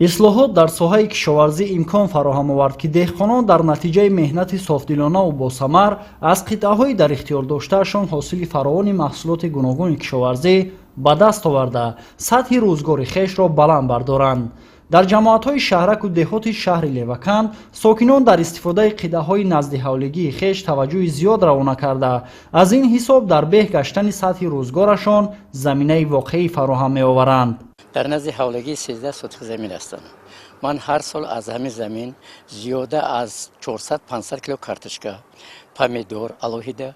Ислоҳот дар соҳаи кишоварзӣ имкон фароҳам овард, ки деҳқонон дар натиҷаи меҳнати софдилонаву босамар аз қитъаҳои дар ихтиёр доштаашон ҳосили фаровони маҳсулоти гуногуни кишоварзӣ ба даст оварда, сатҳи рӯзгори хешро баланд бардоранд. Дар ҷамоатҳои шаҳраку деҳоти шаҳри Леваканд сокинон дар истифодаи қитъаҳои наздиҳавлигии хеш таваҷҷӯҳи зиёд равона карда, аз ин ҳисоб дар беҳ гаштани сатҳи рӯзгорашон заминаи воқеӣ фароҳам меоваранд. Дар назди ҳавлигӣ 13 сотих замин ҳастам. Ман ҳар сол аз ҳамин замин зиёда аз 400-500 кило картошка, помидор алоҳида,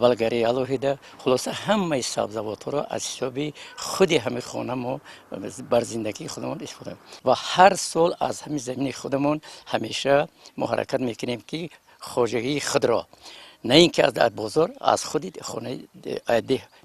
болгари алоҳида, хулоса, ҳамаи сабзавотҳоро аз ҳисоби худи ҳамин хона мо бар зиндагии худамон истифода ва ҳар сол аз ҳамин замини худамон ҳамеша мо ҳаракат мекунем, ки хоҷагии худро на ин ки аз бозор, аз худи хонаи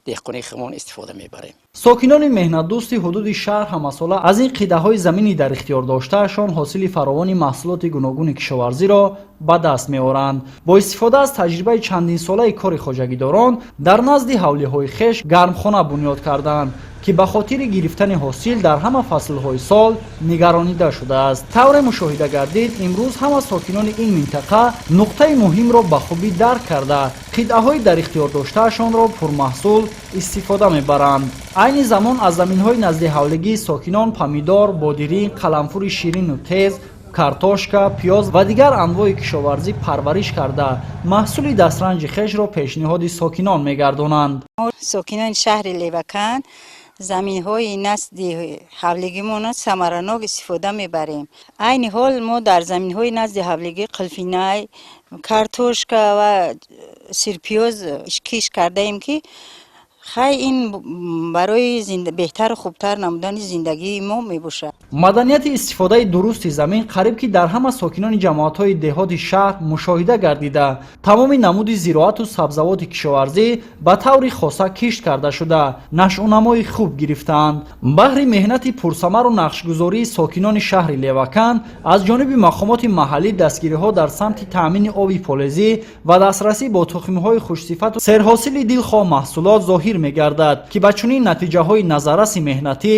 деҳқонии худамон истифода мебарем. Сокинони меҳнатдӯсти ҳудуди шаҳр ҳамасола аз ин қитъаҳои замини дар ихтиёр доштаашон ҳосили фаровони маҳсулоти гуногуни кишоварзиро ба даст меоранд. Бо истифода аз таҷрибаи чандинсолаи кори хоҷагидорон дар назди ҳавлиҳои хеш гармхона бунёд карданд, ки ба хотири гирифтани ҳосил дар ҳама фаслҳои сол нигаронида шудааст. Тавре мушоҳида гардид, имрӯз ҳама сокинони ин минтақа нуқтаи муҳимро ба хубӣ дарк карда, қитъаҳои дар ихтиёр доштаашонро пурмаҳсул истифода мебаранд. Айни замон аз заминҳои наздиҳавлигии сокинон помидор, бодиринг, қаламфури ширину тез, картошка, пиёз ва дигар анвои кишоварзӣ парвариш карда, маҳсули дастранҷи хешро пешниҳоди сокинон мегардонанд. Сокинони шаҳри Леваканд заминҳои назди ҳавлигимонро самаранок истифода мебарем. Айни ҳол мо дар заминҳои назди ҳавлигӣ қулфинай, картошка ва сирпиёз кишт кардаем, ки хай, ин барои беҳтару хубтар намудани зиндагии мо мебошад. Маданияти истифодаи дурусти замин қариб ки дар ҳама сокинони ҷамоатҳои деҳоти шаҳр мушоҳида гардида, тамоми намуди зироату сабзавоти кишоварзӣ ба таври хоса кишт карда шуда, нашъунамои хуб гирифтаанд. Баҳри меҳнати пурсамару нақшгузории сокинони шаҳри Леваканд аз ҷониби мақомоти маҳаллӣ дастгириҳо дар самти таъмини оби полезӣ ва дастрасӣ бо тухмиҳои хушсифату серҳосили дилхоҳ маҳсулот зоҳир мегардад, ки ба чунин натиҷаҳои назарраси меҳнатӣ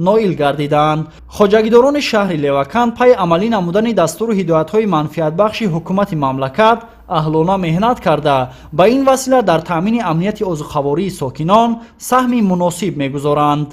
ноил гардидаанд. Хоҷагидорони шаҳри Леваканд пайи амалӣ намудани дастуру ҳидоятҳои манфиатбахши ҳукумати мамлакат аҳлона меҳнат карда, ба ин васила дар таъмини амнияти озуқавории сокинон саҳми муносиб мегузоранд.